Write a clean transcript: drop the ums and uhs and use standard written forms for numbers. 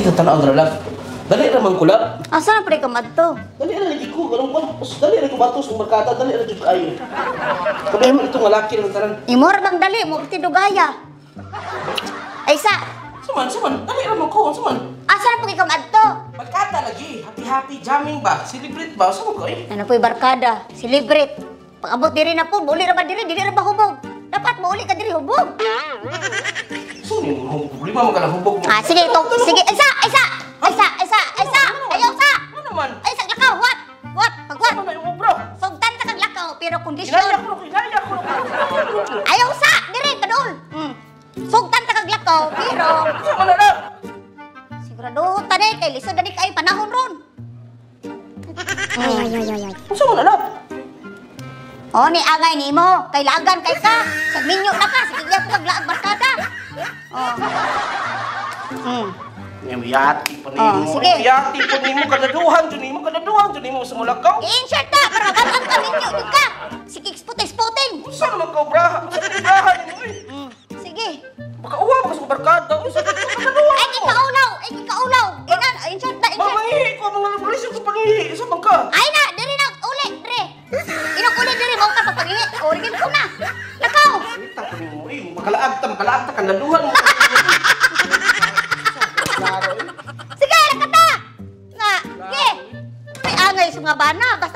Sige, tanaw na love. Dali ra man ko, love. Asa na pre ka madto? Dali ra lagi ko, ganun ko. Dali ra ko batos ng barkada, dali ra jud kaayo. Kabay man ito nga laki ng tanan. Imo ra bang dali mo tidugaya. Ay sa, Suman, suman, dali ra man ko, suman. Asa na po ka madto? Barkada lagi, happy happy jamming ba? Celebrate ba? Sa ko eh. Ano po'y barkada, celebrate. Pag abot diri na po, muli ra ba diri, dili ra ba hubog? Dapat mauli ka diri hubog. So ni mo problema man ka lang hubog mo. Ah, sige, ito, sige, ay sa, ay sa, ay sa, ay sa, ay sa, ayaw sa. Ano naman? Ay sa lakaw, what? What? Pagwat. Ano na yung obra? Sugtan ta kag lakaw, pero kondisyon. Hinaya ko, hinaya ko. Ayaw sa, diri kadul. Sugtan ta kag lakaw, pero Ano man na? Sigurado ta ni kay lisod na ni kay panahon ron. Unsa man na, love? O ni angay nimo, kay lagan kay ka. Sa minyo na ka, sige gyud kag laag barkada. Oh. Yati pa nimo. Oh, sige. Yati pa nimo kadaduhan jud nimo, kadaduhan jud nimo sa mulakaw. I-insert ta para magamit ka minyo jud ka. Sige, sputing sputing. Unsa naman ka obraha? Unsa ka obraha nimo eh? Sige. Baka uwa ka sa barkada. Unsa ka kadaduhan? Ay gikaulaw, ay gikaulaw. Inan, insert ta, insert. Mamangihi ko mga revolution sa pangihi. Isa man ka. Ay na, diri na uli, diri. Inog uli diri mao ka pagpangihi. O rigid ko na. Lakaw. Kita ko nimo eh. Makalaag ta, makalaag ta kadaduhan mo. Klaro eh. Sige, lakata. Na, sige. May angay sa mga bana, basta